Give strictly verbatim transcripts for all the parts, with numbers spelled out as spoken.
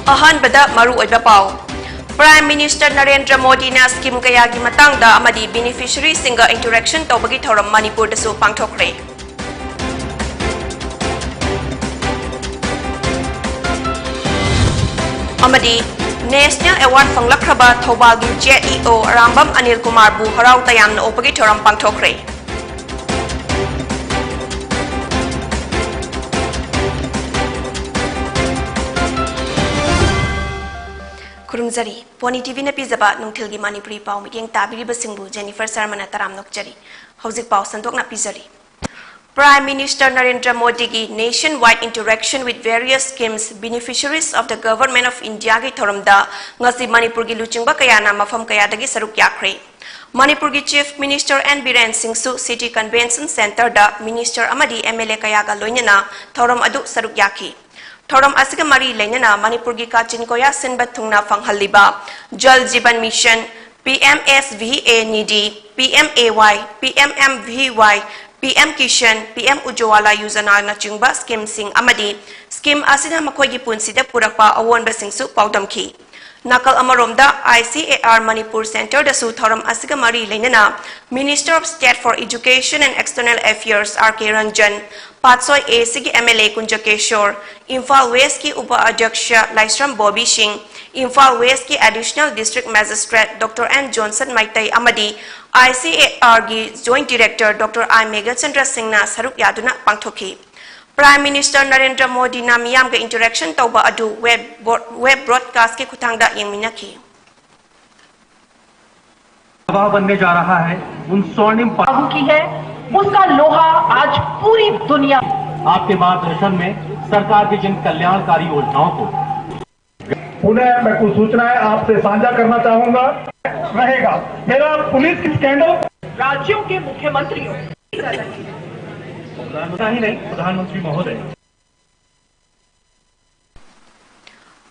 ꯑꯍꯥꯟꯕꯗ ꯃꯔꯨꯑꯣꯏꯕ ꯄꯥꯎ꯫ Prime Minister ꯅꯔꯦꯟꯗ꯭ꯔ ꯃꯣꯗꯤꯅ scheme ꯀꯌꯥꯒꯤ ꯃꯇꯥꯡꯗ ꯑꯃꯗꯤ beneficiaryꯁꯤꯡꯒ interaction ꯇꯧꯕꯒꯤ ꯊꯧꯔꯝ ꯃꯅꯤꯄꯨꯔꯗꯁꯨ ꯄꯥꯡꯊꯣꯛꯈ꯭ꯔꯦ꯫ ꯑꯃꯗꯤ National Award ꯐꯪꯂꯛꯈ꯭ꯔꯕ ꯊꯧꯕꯥꯜꯒꯤ Z E O Arambam Anil ꯀꯨꯃꯥꯔꯕꯨ ꯍꯔꯥꯎ ꯇꯌꯥꯝꯅ ꯑꯣꯛꯄꯒꯤ ꯊꯧꯔꯝ ꯄꯥꯡꯊꯣꯛꯈ꯭ꯔꯦ꯫ ꯈꯨꯔꯨꯝꯖꯔꯤ꯫ ꯄꯣꯅꯤ ꯇꯤꯚꯤꯅ ꯄꯤꯖꯕ ꯅꯨꯡꯊꯤꯜꯒꯤ ꯃꯅꯤꯄꯨꯔꯤ ꯄꯥꯎ ꯃꯤꯠꯌꯦꯡ ꯇꯥꯕꯤꯔꯤꯕꯁꯤꯡꯕꯨ ꯖꯦꯅꯤꯐꯔ ꯁꯔꯃꯅ ꯇꯔꯥꯝꯅ ꯑꯣꯛꯆꯔꯤ꯫ ꯍꯧꯖꯤꯛ ꯄꯥꯎ ꯁꯟꯗꯣꯛꯅ ꯄꯤꯖꯔꯤ꯫ Prime Minister ꯅꯔꯦꯟꯗ꯭ꯔ ꯃꯣꯗꯤꯒꯤ Nationwide Interaction with Various Schemes Beneficiaries of the Government of Indiaꯒꯤ ꯊꯧꯔꯝꯗ ꯉꯁꯤ ꯃꯅꯤꯄꯨꯔꯒꯤ ꯂꯨꯆꯤꯡꯕ ꯀꯌꯥꯅ ꯃꯐꯝ ꯀꯌꯥꯗꯒꯤ ꯁꯔꯨꯛ ꯌꯥꯈ꯭ꯔꯦ꯫ ꯃꯅꯤꯄꯨꯔꯒꯤ Chief Minister N ꯕꯤꯔꯦꯟ ꯁꯤꯡꯁꯨ City Convention Centreꯗ minister ꯑꯃꯗꯤ M L A ꯀꯌꯥꯒ ꯂꯣꯏꯅꯅ ꯊꯧꯔꯝ ꯑꯗꯨ ꯁꯔꯨꯛ ꯌꯥꯈꯤ꯫ ꯊꯧꯔꯝ ꯑꯁꯤꯒ ꯃꯔꯤ ꯂꯩꯅꯅ ꯃꯅꯤꯄꯨꯔꯒꯤ ꯀꯥꯆꯤꯟ ꯀꯣꯌꯥ ꯁꯤꯟꯕ ꯊꯨꯡꯅ ꯐꯪꯍꯜꯂꯤꯕ Jal Jeevan Mission, P M S V A Nidhi, P M A Y, P M M V Y, P M Kisan, P M Ujjwala Yojananꯆꯤꯡꯕ schemeꯁꯤꯡ ꯑꯃꯗꯤ scheme ꯑꯁꯤꯅ ꯃꯈꯣꯏꯒꯤ ꯄꯨꯟꯁꯤꯗ ꯄꯨꯔꯛꯄ ꯑꯑꯣꯟꯕꯁꯤꯡꯁꯨ ꯄꯥꯎꯗꯝꯈꯤ꯫ ꯅꯥꯀꯜ ꯑꯃꯔꯣꯝꯗ, I C A R Manipur Centreꯗꯁꯨ ꯊꯧꯔꯝ ꯑꯁꯤꯒ ꯃꯔꯤ ꯂꯩꯅꯅ Minister of State for Education and External Affairs R K Ranjan, Patsoi A Cꯒꯤ M L A ꯀꯨꯟꯖꯀꯦꯁꯣꯔ, Imphal Westꯀꯤ ꯎꯄ ꯑꯗ꯭ꯌꯛꯁ ꯂꯥꯏꯁ꯭ꯔꯝ ꯕꯣꯕꯤ ꯁꯤꯡ, Imphal Westꯀꯤ Additional District Magistrate Doctor N Johnson Meitei ꯑꯃꯗꯤ I C A Rꯒꯤ Joint Director Doctor I Meghachandra ꯁꯤꯡꯅ ꯁꯔꯨꯛ ꯌꯥꯗꯨꯅ ꯄꯥꯡꯊꯣꯛꯈꯤ꯫ Prime Minister Narendra ꯃꯣꯗꯤꯅ ꯃꯤꯌꯥꯝꯒ interaction ꯇꯧꯕ ꯑꯗꯨ web, web broadcastꯀꯤ ꯈꯨꯠꯊꯥꯡꯗ ꯌꯦꯡꯃꯤꯟꯅꯈꯤ꯫ गवाह बनने जा रहा है उन स्वर्णिम पा- लागू की है, उसका लोहा आज पूरी दुनिया आपके मार्गदर्शन में सरकार की जिन कल्याणकारी योजनाओं को पुनः मैं कुछ सूचनाएं आपसे साझा करना चाहूंगा। रहेगा मेरा पुलिस की स्कैंडल राज्यों के मुख्यमंत्रियों ही नहीं, प्रधानमंत्री महोदय।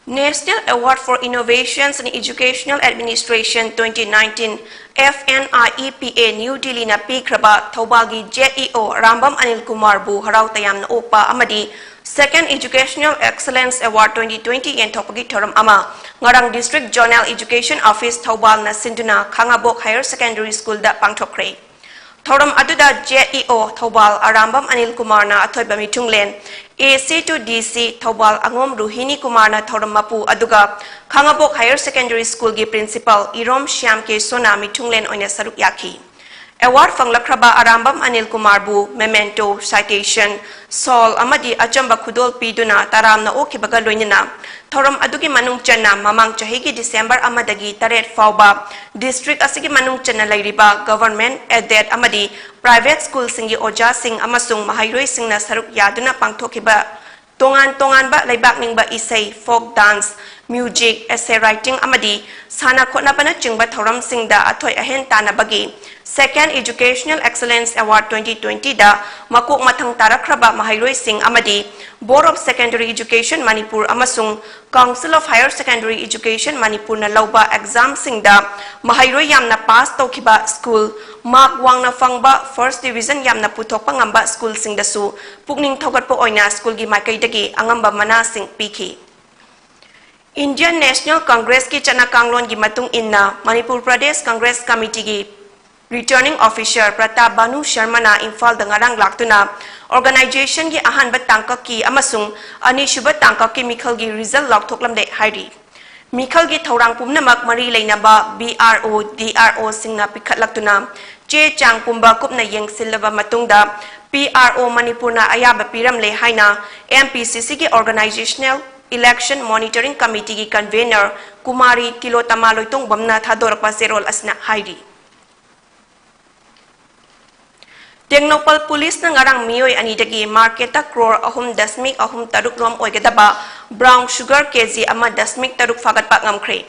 National Award for Innovations in Educational Administration twenty nineteen, F N I E P A, New Delhiꯅ ꯄꯤꯈ꯭ꯔꯕ ꯊꯧꯕꯥꯜꯒꯤ Z E O Arambam Anil ꯀꯨꯃꯥꯔꯕꯨ ꯍꯔꯥꯎ ꯇꯌꯥꯝꯅ ꯑꯣꯛꯄ ꯑꯃꯗꯤ Second Educational Excellence Award twenty twenty ꯌꯦꯟꯊꯣꯛꯄꯒꯤ ꯊꯧꯔꯝ ꯑꯃ ꯉꯔꯥꯡ District Zonal Education Office ꯊꯧꯕꯥꯜꯅ ꯁꯤꯟꯗꯨꯅ ꯈꯥꯉꯕꯣꯛ Higher Secondary Schoolꯗ ꯄꯥꯡꯊꯣꯛꯈ꯭ꯔꯦ꯫ ꯊꯧꯔꯝ ꯑꯗꯨꯗ Z E O Thoubal Arambam Anil ꯀꯨꯃꯥꯔꯅ ꯑꯊꯣꯏꯕ ꯃꯤꯊꯨꯡꯂꯦꯟ, A C to D C Thoubal ꯑꯉꯣꯝ ꯔꯣꯍꯤꯅꯤ ꯀꯨꯃꯥꯔꯅ ꯊꯧꯔꯝ ꯃꯄꯨ, ꯑꯗꯨꯒ ꯈꯥꯉꯕꯣꯛ Higher Secondary Schoolꯒꯤ Principal ꯏꯔꯣꯝ ꯁ꯭ꯌꯥꯝ ꯀꯦ ꯁꯣꯅꯥ ꯃꯤꯊꯨꯡꯂꯦꯟ ꯑꯣꯏꯅ ꯁꯔꯨꯛ ꯌꯥꯈꯤ꯫ Award ꯐꯪꯂꯛꯈ꯭ꯔꯕ Arambam Anil ꯀꯨꯃꯥꯔꯕꯨ memento, citation, shawl ꯑꯃꯗꯤ ꯑꯆꯝꯕ ꯈꯨꯗꯣꯜ ꯄꯤꯗꯨꯅ ꯇꯔꯥꯝꯅ ꯑꯣꯛꯈꯤꯕꯒ ꯂꯣꯏꯅꯅ ꯊꯧꯔꯝ ꯑꯗꯨꯒꯤ ꯃꯅꯨꯡ ꯆꯟꯅ ꯃꯃꯥꯡ ꯆꯍꯤꯒꯤ December ꯑꯃꯗꯒꯤ ꯇꯔꯦꯠ ꯐꯥꯎꯕ district ꯑꯁꯤꯒꯤ ꯃꯅꯨꯡ ꯆꯟꯅ ꯂꯩꯔꯤꯕ government aided ꯑꯃꯗꯤ private schoolꯁꯤꯡꯒꯤ ꯑꯣꯖꯥꯁꯤꯡ ꯑꯃꯁꯨꯡ ꯃꯍꯩꯔꯣꯏꯁꯤꯡꯅ ꯁꯔꯨꯛ ꯌꯥꯗꯨꯅ ꯄꯥꯡꯊꯣꯛꯈꯤꯕ ꯇꯣꯉꯥꯟ ꯇꯣꯉꯥꯟꯕ ꯂꯩꯕꯥꯛ ꯅꯤꯡꯕ ꯏꯁꯩ, folk dance, music, essay writing ꯑꯃꯗꯤ ꯁꯥꯟꯅ ꯈꯣꯠꯅꯕꯅꯆꯤꯡꯕ ꯊꯧꯔꯝꯁꯤꯡꯗ ꯑꯊꯣꯏ ꯑꯍꯦꯟ ꯇꯥꯟꯅꯕꯒꯤ Second Educational Excellence Award twenty twentyꯗ ꯃꯀꯣꯛ ꯃꯊꯪ ꯇꯥꯔꯛꯈ꯭ꯔꯕ ꯃꯍꯩꯔꯣꯏꯁꯤꯡ ꯑꯃꯗꯤ Board of Secondary Education Manipur ꯑꯃꯁꯨꯡ Council of Higher Secondary Education Manipurꯅ ꯂꯧꯕ examꯁꯤꯡꯗ ꯃꯍꯩꯔꯣꯏ ꯌꯥꯝꯅ pass ꯇꯧꯈꯤꯕ school, mark ꯋꯥꯡꯅ ꯐꯪꯕ, first division ꯌꯥꯝꯅ ꯄꯨꯊꯣꯛꯄ ꯉꯝꯕ schoolꯁꯤꯡꯗꯁꯨ ꯄꯨꯛꯅꯤꯡ ꯊꯧꯒꯠꯄ ꯑꯣꯏꯅ schoolꯒꯤ ꯃꯥꯏꯀꯩꯗꯒꯤ ꯑꯉꯝꯕ ꯃꯅꯥꯁꯤꯡ ꯄꯤꯈꯤ꯫ Indian National Congressꯀꯤ ꯆꯠꯅ ꯀꯥꯡꯂꯣꯟꯒꯤ ꯃꯇꯨꯡ ꯏꯟꯅ ꯃꯅꯤꯄꯨꯔ ꯄ꯭ꯔꯗꯦꯁ ꯀꯪꯒ꯭ꯔꯦꯁ ꯀꯃꯤꯇꯤꯒꯤ Returning Officer ꯄ꯭ꯔꯇꯥꯞ ꯚꯥꯅꯨ ꯁꯔꯃꯅ ꯏꯝꯐꯥꯜꯗ ꯉꯔꯥꯡ ꯂꯥꯛꯇꯨꯅ organizationꯒꯤ ꯑꯍꯥꯟꯕ ꯇꯥꯡꯀꯛꯀꯤ ꯑꯃꯁꯨꯡ ꯑꯅꯤꯁꯨꯕ ꯇꯥꯡꯀꯛꯀꯤ ꯃꯤꯈꯜꯒꯤ result ꯂꯥꯎꯊꯣꯛꯂꯝꯂꯦ ꯍꯥꯏꯔꯤ꯫ ꯃꯤꯈꯜꯒꯤ ꯊꯧꯔꯥꯡ ꯄꯨꯝꯅꯃꯛ ꯃꯔꯤ ꯂꯩꯅꯕ B R O, D R Oꯁꯤꯡꯅ ꯄꯤꯈꯠꯂꯛꯇꯨꯅ ꯆꯦ ꯆꯥꯡ ꯄꯨꯝꯕ ꯀꯨꯞꯅ ꯌꯦꯡꯁꯤꯜꯂꯕ ꯃꯇꯨꯡꯗ P R O ꯃꯅꯤꯄꯨꯔꯅ ꯑꯌꯥꯕ ꯄꯤꯔꯝꯂꯦ ꯍꯥꯏꯅ M P C Cꯒꯤ Organizational Election Monitoring Committeeꯒꯤ convener Kumari ꯇꯤꯂꯣꯇꯃꯥ ꯂꯣꯏꯇꯣꯡꯕꯝꯅ ꯊꯥꯗꯣꯔꯛꯄ ꯆꯦꯔꯣꯜ ꯑꯁꯤꯅ ꯍꯥꯏꯔꯤ꯫ ꯇꯦꯡꯅꯧꯄꯜ ꯄꯨꯂꯤꯁꯅ ꯉꯔꯥꯡ ꯃꯤꯑꯣꯏ ꯑꯅꯤꯗꯒꯤ marketꯇ crore ꯑꯍꯨꯝ ꯗꯁꯃꯤꯛ ꯑꯍꯨꯝ ꯇꯔꯨꯛ ꯔꯣꯝ ꯑꯣꯏꯒꯗꯕ brown sugar K G ꯑꯃ ꯗꯁꯃꯤꯛ ꯇꯔꯨꯛ ꯐꯥꯒꯠꯄ ꯉꯝꯈ꯭ꯔꯦ꯫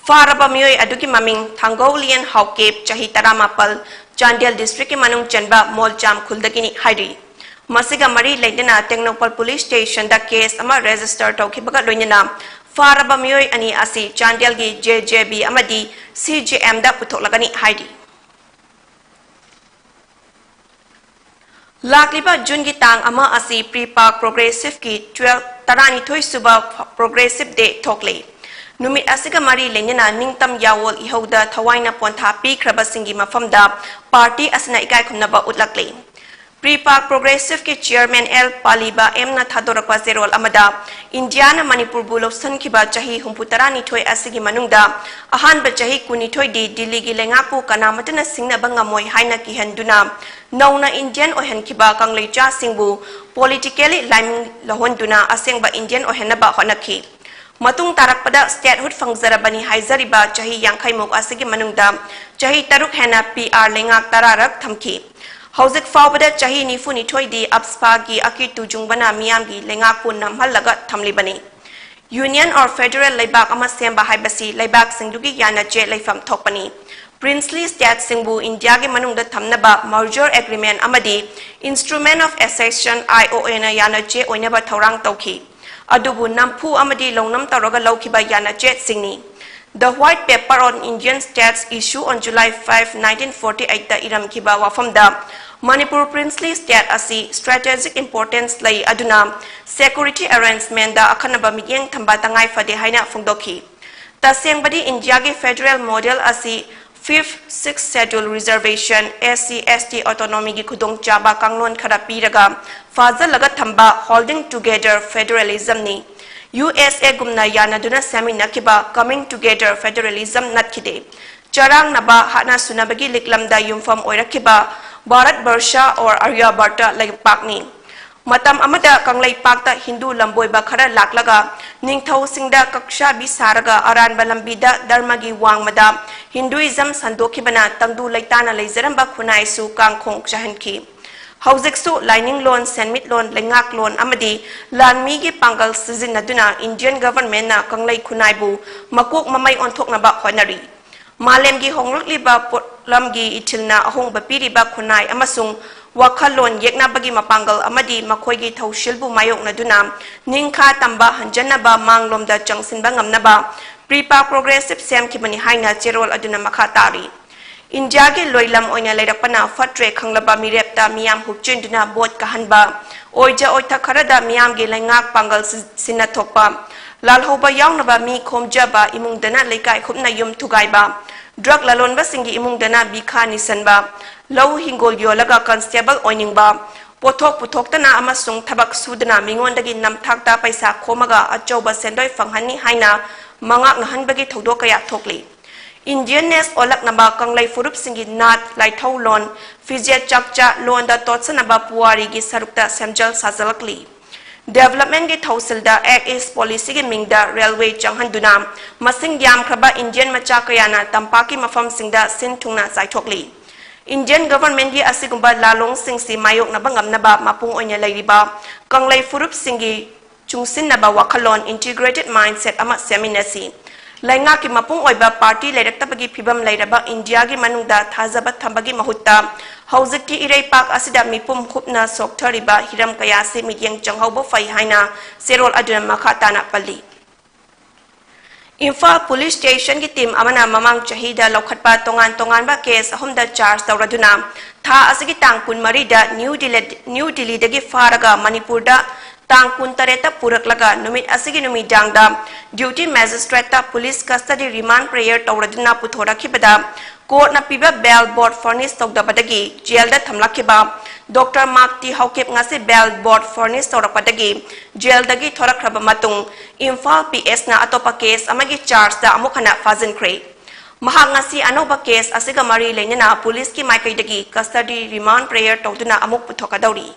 ꯐꯥꯔꯕ ꯃꯤꯑꯣꯏ ꯑꯗꯨꯒꯤ ꯃꯃꯤꯡ ꯊꯥꯡꯒꯧꯂꯤꯌꯟ ꯍꯥꯎꯀꯦꯞ, ꯆꯍꯤ ꯇꯔꯥꯃꯥꯄꯜ, ꯆꯥꯟꯗꯦꯜ districtꯀꯤ ꯃꯅꯨꯡ ꯆꯟꯕ ꯃꯣꯜꯆꯥꯝ ꯈꯨꯜꯗꯒꯤꯅꯤ ꯍꯥꯏꯔꯤ꯫ ꯃꯁꯤꯒ ꯃꯔꯤ ꯂꯩꯅꯅ ꯇꯦꯡꯅꯧꯄꯜ ꯄꯨꯂꯤꯁ ꯁ꯭ꯇꯦꯁꯟꯗ case ꯑꯃ register ꯇꯧꯈꯤꯕꯒ ꯂꯣꯏꯅꯅ ꯐꯥꯔꯕ ꯃꯤꯑꯣꯏ ꯑꯅꯤ ꯑꯁꯤ ꯆꯥꯟꯗꯦꯜꯒꯤ J J B ꯑꯃꯗꯤ C J Mꯗ ꯄꯨꯊꯣꯛꯂꯒꯅꯤ ꯍꯥꯏꯔꯤ꯫ ꯂꯥꯛꯂꯤꯕ ꯖꯨꯟꯒꯤ ꯇꯥꯡ ꯑꯃ ꯑꯁꯤ ꯄ꯭ꯔꯤꯄꯥꯛ ꯄ꯭ꯔꯣꯒ꯭ꯔꯦꯁꯤꯚꯀꯤ ꯇꯔꯥꯅꯤꯊꯣꯏ ꯁꯨꯕ ꯄ꯭ꯔꯣꯒ꯭ꯔꯦꯁꯤꯚ ꯗꯦ ꯊꯣꯛꯂꯤ꯫ ꯅꯨꯃꯤꯠ ꯑꯁꯤꯒ ꯃꯔꯤ ꯂꯩꯅꯅ ꯅꯤꯡꯇꯝ ꯌꯥꯋꯣꯜ ꯏꯍꯧꯗ ꯊꯋꯥꯏꯅ ꯄꯣꯟꯊꯥ ꯄꯤꯈ꯭ꯔꯕꯁꯤꯡꯒꯤ ꯃꯐꯝꯗ ꯄꯥꯔꯇꯤ ꯑꯁꯤꯅ ꯏꯀꯥꯏ ꯈꯨꯝꯅꯕ ꯎꯠꯂꯛꯂꯤ꯫ ꯄ꯭ꯔꯤꯄꯥꯛ ꯄ꯭ꯔꯣꯒ꯭ꯔꯦꯁꯤꯚꯀꯤ ꯆꯤꯌꯔꯃꯦꯟ ꯑꯦꯜ ꯄꯥꯂꯤꯕꯥ ꯑꯦꯝꯅ ꯊꯥꯗꯣꯔꯛꯄ ꯆꯦꯔꯣꯜ ꯑꯃꯗ, ꯏꯟꯗꯤꯌꯥꯅ ꯃꯅꯤꯄꯨꯔꯕꯨ ꯂꯧꯁꯤꯟꯈꯤꯕ ꯆꯍꯤ ꯍꯨꯝꯐꯨ ꯇꯔꯥꯅꯤꯊꯣꯏ ꯑꯁꯤꯒꯤ ꯃꯅꯨꯡꯗ ꯑꯍꯥꯟꯕ ꯆꯍꯤ ꯀꯨꯟꯅꯤꯊꯣꯏꯗꯤ ꯗꯤꯜꯂꯤꯒꯤ ꯂꯩꯉꯥꯛꯄꯨ ꯀꯅꯥꯃꯠꯇꯅ ꯁꯤꯡꯅꯕ ꯉꯝꯃꯣꯏ ꯍꯥꯏꯅ ꯀꯤꯍꯟꯗꯨꯅ, ꯅꯧꯅ ꯏꯟꯗꯤꯌꯟ ꯑꯣꯏꯍꯟꯈꯤꯕ ꯀꯪꯂꯩꯆꯥꯁꯤꯡꯕꯨ ꯄꯣꯂꯤꯇꯤꯀꯦꯜꯂꯤ ꯂꯥꯏꯃꯤꯡ ꯂꯧꯍꯟꯗꯨꯅ ꯑꯁꯦꯡꯕ ꯏꯟꯗꯤꯌꯟ ꯑꯣꯏꯍꯟꯅꯕ ꯍꯣꯠꯅꯈꯤ꯫ ꯃꯇꯨꯡ ꯇꯥꯔꯛꯄꯗ ꯁ꯭ꯇꯦꯠꯍꯨꯗ ꯐꯪꯖꯔꯕꯅꯤ ꯍꯥꯏꯖꯔꯤꯕ ꯆꯍꯤ ꯌꯥꯡꯈꯩꯃꯨꯛ ꯑꯁꯤꯒꯤ ꯃꯅꯨꯡꯗ ꯆꯍꯤ ꯇꯔꯨꯛ ꯍꯦꯟꯅ ꯄꯤ ꯑꯥꯔ ꯂꯩꯉꯥꯛ ꯇꯔꯥꯔꯛ ꯊꯝꯈꯤ꯫ ꯍꯧꯖꯤꯛ ꯐꯥꯎꯕꯗ ꯆꯍꯤ ꯅꯤꯐꯨꯅꯤꯊꯣꯏꯗꯤ ꯑꯞꯁꯄꯥꯒꯤ ꯑꯀꯤꯇꯨ ꯖꯨꯡꯕꯅ ꯃꯤꯌꯥꯝꯒꯤ ꯂꯩꯉꯥꯛꯄꯨ ꯅꯝꯍꯜꯂꯒ ꯊꯝꯂꯤꯕꯅꯤ꯫ ꯌꯨꯅꯤꯌꯟ ꯑꯣꯔ ꯐꯦꯗꯔꯦꯜ ꯂꯩꯕꯥꯛ ꯑꯃ ꯁꯦꯝꯕ ꯍꯥꯏꯕꯁꯤ ꯂꯩꯕꯥꯛꯁꯤꯡꯗꯨꯒꯤ ꯌꯥꯅꯆꯦ ꯂꯩꯐꯝ ꯊꯣꯛꯄꯅꯤ꯫ ꯄ꯭ꯔꯤꯟꯁꯂꯤ ꯁ꯭ꯇꯦꯠꯁꯤꯡꯕꯨ ꯏꯟꯗꯤꯌꯥꯒꯤ ꯃꯅꯨꯡꯗ ꯊꯝꯅꯕ ꯃꯔꯖꯔ ꯑꯦꯒ꯭ꯔꯤꯃꯦꯟ ꯑꯃꯗꯤ Instrument of Accession, I O A ꯅ ꯌꯥꯅꯆꯦ ꯑꯣꯏꯅꯕ ꯊꯧꯔꯥꯡ ꯇꯧꯈꯤ꯫ ꯑꯗꯨꯕꯨ ꯅꯝꯐꯨ ꯑꯃꯗꯤ ꯂꯧꯅꯝ ꯇꯧꯔꯒ ꯂꯧꯈꯤꯕ ꯌꯥꯅꯆꯦꯁꯤꯡꯅꯤ꯫ The White Paper on Indian States, issue on July five, nineteen forty eight ꯇ ꯏꯔꯝꯈꯤꯕ ꯋꯥꯐꯝꯗ, ꯃꯅꯤꯄꯨꯔ ꯄ꯭ꯔꯤꯟꯁꯂꯤ ꯁ꯭ꯇꯦꯠ ꯑꯁꯤ ꯁ꯭ꯇ꯭ꯔꯦꯇꯦꯖꯤꯛ ꯏꯝꯄꯣꯔꯇꯦꯟꯁ ꯂꯩ, ꯑꯗꯨꯅ ꯁꯦꯀ꯭ꯌꯨꯔꯤꯇꯤ ꯑꯦꯔꯦꯟꯖꯃꯦꯟꯗ ꯑꯈꯟꯅꯕ ꯃꯤꯠꯌꯦꯡ ꯊꯝꯕ ꯇꯉꯥꯏ ꯐꯗꯦ ꯍꯥꯏꯅ ꯐꯣꯡꯗꯣꯛꯈꯤ꯫ ꯇꯁꯦꯡꯕꯗꯤ ꯏꯟꯗꯤꯌꯥꯒꯤ ꯐꯦꯗꯔꯦꯜ ꯃꯣꯗꯦꯜ ꯑꯁꯤ Fifth, Sixth Schedule, Reservation, S C, S T autonomyꯒꯤ ꯈꯨꯗꯣꯡꯆꯥꯕ ꯀꯥꯡꯂꯣꯟ ꯈꯔ ꯄꯤꯔꯒ ꯐꯥꯖꯤꯜꯂꯒ ꯊꯝꯕ holding together federalismꯅꯤ꯫ U S A ꯒꯨꯝꯅ ꯌꯥꯅꯗꯨꯅ ꯁꯦꯝꯃꯤꯟꯅꯈꯤꯕ coming together federalism ꯅꯠꯈꯤꯗꯦ꯫ ꯆꯔꯥꯡꯅꯕ, ꯍꯥꯠꯅ ꯁꯨꯅꯕꯒꯤ ꯂꯤꯛꯂꯝꯗ ꯌꯨꯝꯐꯝ ꯑꯣꯏꯔꯛꯈꯤꯕ ꯚꯥꯔꯠ ꯕꯔꯁꯥ or ꯑꯥꯔꯌꯥꯕꯔꯇ ꯂꯩꯄꯥꯛꯅꯤ꯫ ꯃꯇꯝ ꯑꯃꯗ ꯀꯪꯂꯩꯄꯥꯛꯇ ꯍꯤꯟꯗꯨ ꯂꯝꯕꯣꯏꯕ ꯈꯔ ꯂꯥꯛꯂꯒ ꯅꯤꯡꯊꯧꯁꯤꯡꯗ ꯀꯛꯁꯥꯕꯤ ꯁꯥꯔꯒ ꯑꯔꯥꯟꯕ ꯂꯝꯕꯤꯗ ꯙꯔꯃꯒꯤ ꯋꯥꯡꯃꯗ ꯍꯤꯟꯗꯨꯏꯖꯝ ꯁꯟꯗꯣꯛꯈꯤꯕꯅ ꯇꯪꯗꯨ ꯂꯩꯇꯥꯅ ꯂꯩꯖꯔꯝꯕ ꯈꯨꯟꯅꯥꯏꯁꯨ ꯀꯥꯡꯈꯣꯡ ꯆꯥꯍꯟꯈꯤ꯫ ꯍꯧꯖꯤꯛꯁꯨ ꯂꯥꯏꯅꯤꯡꯂꯣꯟ, ꯁꯦꯟꯃꯤꯠꯂꯣꯟ, ꯂꯩꯉꯥꯛꯂꯣꯟ ꯑꯃꯗꯤ ꯂꯥꯟꯃꯤꯒꯤ ꯄꯥꯡꯒꯜ ꯁꯤꯖꯤꯟꯅꯗꯨꯅ ꯏꯟꯗꯤꯌꯟ ꯒꯚꯔꯟꯃꯦꯟꯠꯅ ꯀꯪꯂꯩ ꯈꯨꯟꯅꯥꯏꯕꯨ ꯃꯀꯣꯛ ꯃꯃꯩ ꯑꯣꯟꯊꯣꯛꯅꯕ ꯍꯣꯠꯅꯔꯤ꯫ ꯃꯥꯂꯦꯝꯒꯤ ꯍꯣꯡꯂꯛꯂꯤꯕ ꯄꯣꯠꯂꯝꯒꯤ ꯏꯊꯤꯜꯅ ꯑꯍꯣꯡꯕ ꯄꯤꯔꯤꯕ ꯈꯨꯟꯅꯥꯏ ꯑꯃꯁꯨꯡ ꯋꯥꯈꯜꯂꯣꯟ ꯌꯦꯛꯅꯕꯒꯤ ꯃꯄꯥꯡꯒꯜ ꯑꯃꯗꯤ ꯃꯈꯣꯏꯒꯤ ꯊꯧꯁꯤꯜꯕꯨ ꯃꯥꯌꯣꯛꯅꯗꯨꯅ ꯅꯤꯡꯈꯥ ꯇꯝꯕ ꯍꯟꯖꯟꯅꯕ ꯃꯥꯡꯂꯣꯝꯗ ꯆꯪꯁꯤꯟꯕ ꯉꯝꯅꯕ ꯄ꯭ꯔꯤꯄꯥ ꯄ꯭ꯔꯣꯒ꯭ꯔꯦꯁꯤꯞ ꯁꯦꯝꯈꯤꯕꯅꯤ ꯍꯥꯏꯅ ꯆꯦꯔꯣꯜ ꯑꯗꯨꯅ ꯃꯈꯥ ꯇꯥꯔꯤ꯫ ꯏꯟꯗꯤꯌꯥꯒꯤ ꯂꯣꯏꯂꯝ ꯑꯣꯏꯅ ꯂꯩꯔꯛꯄꯅ ꯐꯠꯇ꯭ꯔꯦ ꯈꯪꯂꯕ ꯃꯤꯔꯦꯞꯇ ꯃꯤꯌꯥꯝ ꯍꯨꯞꯆꯤꯟꯗꯨꯅ ꯚꯣꯠ ꯀꯥꯍꯟꯕ, ꯑꯣꯏꯖ ꯑꯣꯏꯊꯛ ꯈꯔꯗ ꯃꯤꯌꯥꯝꯒꯤ ꯂꯩꯉꯥꯛ ꯄꯥꯡꯒꯜ ꯁꯤ-, ꯁꯤꯟꯅ ꯊꯣꯛꯄ, ꯂꯥꯜꯍꯧꯕ ꯌꯥꯎꯅꯕ ꯃꯤ ꯈꯣꯝꯖꯕ ꯏꯃꯨꯡꯗꯅ ꯂꯩꯀꯥꯏ ꯍꯨꯞꯅ ꯌꯨꯝ ꯊꯨꯒꯥꯏꯕ, ꯗ꯭ꯔꯒ ꯂꯂꯣꯟꯕꯁꯤꯡꯒꯤ ꯏꯃꯨꯡꯗꯅ ꯕꯤꯈꯥ ꯅꯤꯁꯟꯕ, ꯂꯧ ꯍꯤꯡꯒꯣꯜ ꯌꯣꯜꯂꯒ ꯀꯟꯁꯇꯦꯕꯜ ꯑꯣꯏꯅꯤꯡꯕ, ꯄꯣꯠꯊꯣꯛ ꯄꯨꯊꯣꯛꯇꯅ ꯑꯃꯁꯨꯡ ꯊꯕꯛ ꯁꯨꯗꯅ ꯃꯤꯉꯣꯟꯗꯒꯤ ꯅꯝꯊꯥꯛꯇ ꯄꯩꯁꯥ ꯈꯣꯝꯃꯒ ꯑꯆꯧꯕ ꯁꯦꯟꯗꯣꯏ ꯐꯪꯍꯟꯅꯤ ꯍꯥꯏꯅ ꯃꯉꯥꯛꯅꯍꯟꯕꯒꯤ ꯊꯧꯗꯣꯛ ꯀꯌꯥ ꯊꯣꯛꯂꯤ꯫ Indianness ꯑꯣꯜꯂꯛꯅꯕ ꯀꯪꯂꯩ ꯐꯨꯔꯨꯞꯁꯤꯡꯒꯤ ꯅꯥꯠ, ꯂꯥꯏꯊꯧꯂꯣꯟ, ꯐꯤꯖꯦꯠ ꯆꯥꯛꯆꯥ, ꯂꯣꯟꯗ ꯇꯣꯠꯁꯟꯅꯕ ꯄꯨꯋꯥꯔꯤꯒꯤ ꯁꯔꯨꯛꯇ ꯁꯦꯝꯖꯜ ꯁꯥꯖꯜꯂꯛꯂꯤ꯫ Developmentꯀꯤ ꯊꯧꯁꯤꯜꯗ Act East Policyꯒꯤ ꯃꯤꯡꯗ railway ꯆꯪꯍꯟꯗꯨꯅ ꯃꯁꯤꯡ ꯌꯥꯝꯈ꯭ꯔꯕ Indian ꯃꯆꯥ ꯀꯌꯥꯅ ꯇꯝꯄꯥꯛꯀꯤ ꯃꯐꯝꯁꯤꯡꯗ ꯁꯤꯟ ꯊꯨꯡꯅ ꯆꯥꯏꯊꯣꯛꯂꯤ꯫ Indian governmentꯀꯤ ꯑꯁꯤꯒꯨꯝꯕ ꯂꯥꯂꯣꯡꯁꯤꯡꯁꯤ ꯃꯥꯌꯣꯛꯅꯕ ꯉꯝꯅꯕ ꯃꯄꯨꯡ ꯑꯣꯏꯅ ꯂꯩꯔꯤꯕ ꯀꯪꯂꯩ ꯐꯨꯔꯨꯞꯁꯤꯡꯒꯤ ꯆꯨꯡꯁꯤꯟꯅꯕ ꯋꯥꯈꯜꯂꯣꯟ, integrated mindset ꯑꯃ ꯁꯦꯝꯃꯤꯟꯅꯁꯤ꯫ ꯂꯩꯉꯥꯛꯀꯤ ꯃꯄꯨꯡ ꯑꯣꯏꯕ party ꯂꯩꯔꯛꯇꯕꯒꯤ ꯐꯤꯕꯝ ꯂꯩꯔꯕ ꯏꯟꯗꯤꯌꯥꯒꯤ ꯃꯅꯨꯡꯗ ꯊꯥꯖꯕ ꯊꯝꯕꯒꯤ ꯃꯍꯨꯠꯇ ꯍꯧꯖꯤꯛꯇꯤ ꯏꯔꯩꯄꯥꯛ ꯑꯁꯤꯗ ꯃꯤꯄꯨꯝ ꯈꯨꯞꯅ ꯁꯣꯛꯊꯔꯤꯕ ꯍꯤꯔꯝ ꯀꯌꯥꯁꯤ ꯃꯤꯠꯌꯦꯡ ꯆꯪꯍꯧꯕ ꯐꯩ ꯍꯥꯏꯅ ꯆꯦꯔꯣꯜ ꯑꯗꯨꯅ ꯃꯈꯥ ꯇꯥꯅ ꯄꯜꯂꯤ꯫ ꯏꯝꯐꯥꯜ Police Stationꯒꯤ team ꯑꯃꯅ ꯃꯃꯥꯡ ꯆꯍꯤꯗ ꯂꯧꯈꯠꯄ ꯇꯣꯉꯥꯟ ꯇꯣꯉꯥꯟꯕ case ꯑꯍꯨꯝꯗ charge ꯇꯧꯔꯗꯨꯅ ꯊꯥ ꯑꯁꯤꯒꯤ ꯇꯥꯡ ꯀꯨꯟꯃꯔꯤꯗ ꯅ꯭ꯌꯨ ꯗꯤꯜꯂꯤ, ꯅ꯭ꯌꯨ ꯗꯤꯜꯂꯤꯗꯒꯤ ꯐꯥꯔꯒ ꯃꯅꯤꯄꯨꯔꯗ ꯇꯥꯡ ꯀꯨꯟꯇꯔꯦꯠꯇ ꯄꯨꯔꯛꯂꯒ ꯅꯨꯃꯤꯠ ꯑꯁꯤꯒꯤ ꯅꯨꯃꯤꯗꯥꯡꯗ duty magistrateꯇ police custody remand prayer ꯇꯧꯔꯗꯨꯅ ꯄꯨꯊꯣꯔꯛꯈꯤꯕꯗ courtꯅ ꯄꯤꯕ bail bond furnish ꯇꯧꯗꯕꯗꯒꯤ jailꯗ ꯊꯝꯂꯛꯈꯤꯕ Doctor ꯃꯥꯔꯛ ꯇꯤ ꯍꯧꯈꯤꯞ ꯉꯁꯤ bail bond furnish ꯇꯧꯔꯛꯄꯗꯒꯤ jailꯗꯒꯤ ꯊꯣꯔꯛꯈ꯭ꯔꯕ ꯃꯇꯨꯡ ꯏꯝꯐꯥꯜ PSꯅ ꯑꯇꯣꯞꯄ case ꯑꯃꯒꯤ chargeꯇ ꯑꯃꯨꯛ ꯍꯟꯅ ꯐꯥꯖꯤꯟꯈ꯭ꯔꯦ꯫ ꯃꯍꯥꯛ ꯉꯁꯤ ꯑꯅꯧꯕ case ꯑꯁꯤꯒ ꯃꯔꯤ ꯂꯩꯅꯅ policeꯀꯤ ꯃꯥꯏꯀꯩꯗꯒꯤ custody remand prayer ꯇꯧꯗꯨꯅ ꯑꯃꯨꯛ ꯄꯨꯊꯣꯛꯀꯗꯧꯔꯤ꯫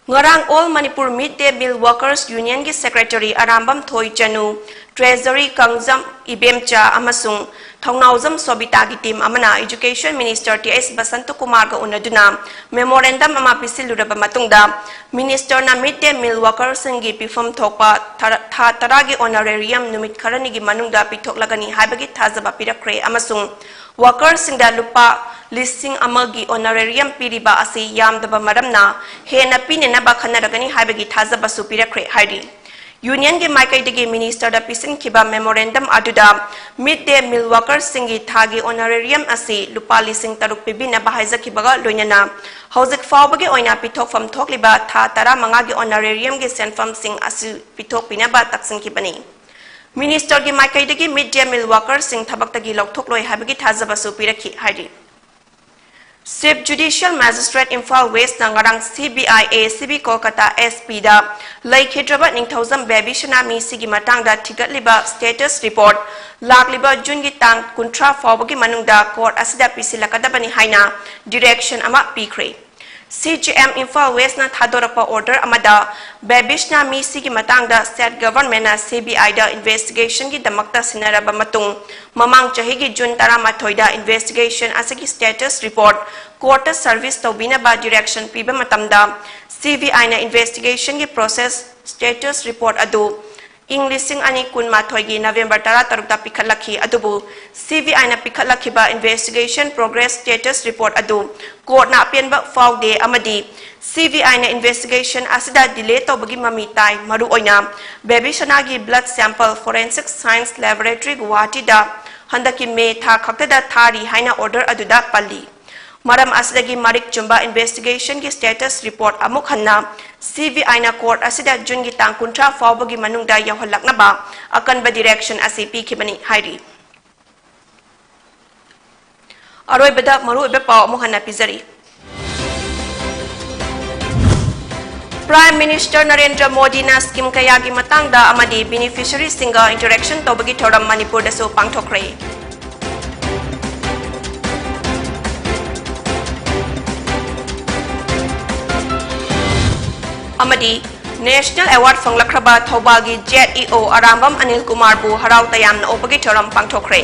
ꯉꯔꯥꯡ All Manipur Mid Day Meal Workers Unionꯒꯤ secretary Arambam ꯊꯣꯏꯆꯅꯨ, treasurer Kangjam Ibemcha ꯑꯃꯁꯨꯡ ꯊꯧꯅꯥꯎꯖꯝ ꯁꯣꯕꯤꯇꯥꯒꯤ team ꯑꯃꯅ Education Minister ꯇꯤ ꯑꯩꯆ ꯕꯁꯟꯇꯀꯨꯃꯥꯔꯒ ꯎꯅꯗꯨꯅ memorandum ꯑꯃ ꯄꯤꯁꯤꯜꯂꯨꯔꯕ ꯃꯇꯨꯡꯗ, ministerꯅ mid day meal workerꯁꯤꯡꯒꯤ ꯄꯤꯐꯝ ꯊꯣꯛꯄ ꯊꯥ, ꯊꯥ ꯇꯔꯥꯒꯤ honorarium ꯅꯨꯃꯤꯠ ꯈꯔꯅꯤꯒꯤ ꯃꯅꯨꯡꯗ ꯄꯤꯊꯣꯛꯂꯒꯅꯤ ꯍꯥꯏꯕꯒꯤ ꯊꯥꯖꯕ ꯄꯤꯔꯛꯈ꯭ꯔꯦ ꯑꯃꯁꯨꯡ workerꯁꯤꯡꯗ ꯂꯨꯄꯥ ꯂꯤꯁꯤꯡ ꯑꯃꯒꯤ honorarium ꯄꯤꯔꯤꯕ ꯑꯁꯤ ꯌꯥꯝꯗꯕ ꯃꯔꯝꯅ ꯍꯦꯟꯅ ꯄꯤꯅꯅꯕ ꯈꯟꯅꯔꯒꯅꯤ ꯍꯥꯏꯕꯒꯤ ꯊꯥꯖꯕꯁꯨ ꯄꯤꯔꯛꯈ꯭ꯔꯦ ꯍꯥꯏꯔꯤ꯫ Unionꯒꯤ ꯃꯥꯏꯀꯩꯗꯒꯤ ministerꯗ ꯄꯤꯁꯤꯟꯈꯤꯕ memorandum ꯑꯗꯨꯗ mid day meal workerꯁꯤꯡꯒꯤ ꯊꯥꯒꯤ honorarium ꯑꯁꯤ ꯂꯨꯄꯥ ꯂꯤꯁꯤꯡ ꯇꯔꯨꯛ ꯄꯤꯕꯤꯅꯕ ꯍꯥꯏꯖꯈꯤꯕꯒ ꯂꯣꯏꯅꯅ ꯍꯧꯖꯤꯛ ꯐꯥꯎꯕꯒꯤ ꯑꯣꯏꯅ ꯄꯤꯊꯣꯛꯐꯝ ꯊꯣꯛꯂꯤꯕ ꯊꯥ ꯇꯔꯥꯃꯉꯥꯒꯤ honorariumꯒꯤ ꯁꯦꯟꯐꯝꯁꯤꯡ ꯑꯁꯤ ꯄꯤꯊꯣꯛꯄꯤꯅꯕ ꯇꯛꯁꯤꯟꯈꯤꯕꯅꯤ꯫ Ministerꯒꯤ ꯃꯥꯏꯀꯩꯗꯒꯤ mid day meal workerꯁꯤꯡ ꯊꯕꯛꯇꯒꯤ ꯂꯧꯊꯣꯛꯂꯣꯏ ꯍꯥꯏꯕꯒꯤ ꯊꯥꯖꯕꯁꯨ ꯄꯤꯔꯛꯈꯤ ꯍꯥꯏꯔꯤ꯫ Chief Judicial Magistrate Imphal Westꯅ ꯉꯔꯥꯡ CBI ACB Kolkata SPꯗ ꯂꯩꯈꯤꯗ꯭ꯔꯕ ꯅꯤꯡꯊꯧꯖꯝ ꯕꯦꯕꯤꯁꯅꯥ ꯃꯤꯁꯤꯒꯤ ꯃꯇꯥꯡꯗ ꯊꯤꯒꯠꯂꯤꯕ status report ꯂꯥꯛꯂꯤꯕ ꯖꯨꯟꯒꯤ ꯇꯥꯡ ꯀꯨꯟꯊ꯭ꯔꯥ ꯐꯥꯎꯕꯒꯤ ꯃꯅꯨꯡꯗ court ꯑꯁꯤꯗ ꯄꯤꯁꯤꯜꯂꯛꯀꯗꯕꯅꯤ ꯍꯥꯏꯅ direction ꯑꯃ ꯄꯤꯈ꯭ꯔꯦ꯫ CJM Imphal Westꯅ ꯊꯥꯗꯣꯔꯛꯄ order ꯑꯃꯗ ꯕꯦꯕꯤꯁꯅꯥ ꯃꯤꯁꯤꯒꯤ ꯃꯇꯥꯡꯗ state governmentꯅ CBIꯗ investigationꯒꯤꯗꯃꯛꯇ ꯁꯤꯟꯅꯔꯕ ꯃꯇꯨꯡ, ꯃꯃꯥꯡ ꯆꯍꯤꯒꯤ ꯖꯨꯟ ꯇꯔꯥꯃꯥꯊꯣꯏꯗ investigation ꯑꯁꯤꯒꯤ status report courtꯇ service ꯇꯧꯕꯤꯅꯕ direction ꯄꯤꯕ ꯃꯇꯝꯗ, CBIꯅ investigationꯒꯤ process status report ꯑꯗꯨ ꯏꯪ ꯂꯤꯁꯤꯡ ꯑꯅꯤ ꯀꯨꯟꯃꯥꯊꯣꯏꯒꯤ November ꯇꯔꯥꯇꯔꯨꯛꯇ ꯄꯤꯈꯠꯂꯛꯈꯤ꯫ ꯑꯗꯨꯕꯨ CBIꯅ ꯄꯤꯈꯠꯂꯛꯈꯤꯕ investigation progress status report ꯑꯗꯨ courtꯅ ꯑꯄꯦꯟꯕ ꯐꯥꯎꯗꯦ ꯑꯃꯗꯤ CBIꯅ investigation ꯑꯁꯤꯗ delay ꯇꯧꯕꯒꯤ ꯃꯃꯤ ꯇꯥꯏ꯫ ꯃꯔꯨꯑꯣꯏꯅ ꯕꯦꯕꯤꯁꯅꯥꯒꯤ blood sample forensic science laboratory ꯒꯨꯋꯥꯍꯥꯇꯤꯗ ꯍꯟꯗꯛꯀꯤ ꯃꯦ ꯊꯥ ꯈꯛꯇꯗ ꯊꯥꯔꯤ ꯍꯥꯏꯅ order ꯑꯗꯨꯗ ꯄꯜꯂꯤ꯫ ꯃꯔꯝ ꯑꯁꯤꯗꯒꯤ ꯃꯔꯤꯛ ꯆꯨꯝꯕ investigationꯒꯤ status report ꯑꯃꯨꯛ ꯍꯟꯅ CBIꯅ court ꯑꯁꯤꯗ ꯖꯨꯟꯒꯤ ꯇꯥꯡ ꯀꯨꯟꯊ꯭ꯔꯥ ꯐꯥꯎꯕꯒꯤ ꯃꯅꯨꯡꯗ ꯌꯧꯍꯜꯂꯛꯅꯕ ꯑꯀꯟꯕ direction ꯑꯁꯤ ꯄꯤꯈꯤꯕꯅꯤ ꯍꯥꯏꯔꯤ꯫ ꯑꯔꯣꯏꯕꯗ ꯃꯔꯨꯑꯣꯏꯕ ꯄꯥꯎ ꯑꯃꯨꯛ ꯍꯟꯅ ꯄꯤꯖꯔꯤ꯫ Prime Minister ꯅꯔꯦꯟꯗ꯭ꯔ ꯃꯣꯗꯤꯅ scheme ꯀꯌꯥꯒꯤ ꯃꯇꯥꯡꯗ ꯑꯃꯗꯤ beneficiaryꯁꯤꯡꯒ interaction ꯇꯧꯕꯒꯤ ꯊꯧꯔꯝ ꯃꯅꯤꯄꯨꯔꯗꯁꯨ ꯄꯥꯡꯊꯣꯛꯈ꯭ꯔꯦ꯫ ꯑꯃꯗꯤ National Award ꯐꯪꯂꯛꯈ꯭ꯔꯕ ꯊꯧꯕꯥꯜꯒꯤ ZEO Arambam Anil ꯀꯨꯃꯥꯔꯕꯨ ꯍꯔꯥꯎ ꯇꯌꯥꯝꯅ ꯑꯣꯛꯄꯒꯤ ꯊꯧꯔꯝ ꯄꯥꯡꯊꯣꯛꯈ꯭ꯔꯦ꯫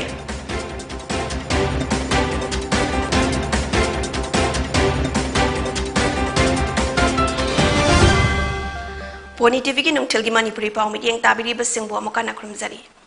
Pony TVꯒꯤ ꯅꯨꯡꯊꯤꯜꯒꯤ ꯃꯅꯤꯄꯨꯔꯤ ꯄꯥꯎ ꯃꯤꯠꯌꯦꯡ ꯇꯥꯕꯤꯔꯤꯕꯁꯤꯡꯕꯨ ꯑꯃꯨꯛ ꯍꯟꯅ ꯈꯨꯔꯨꯝꯖꯔꯤ꯫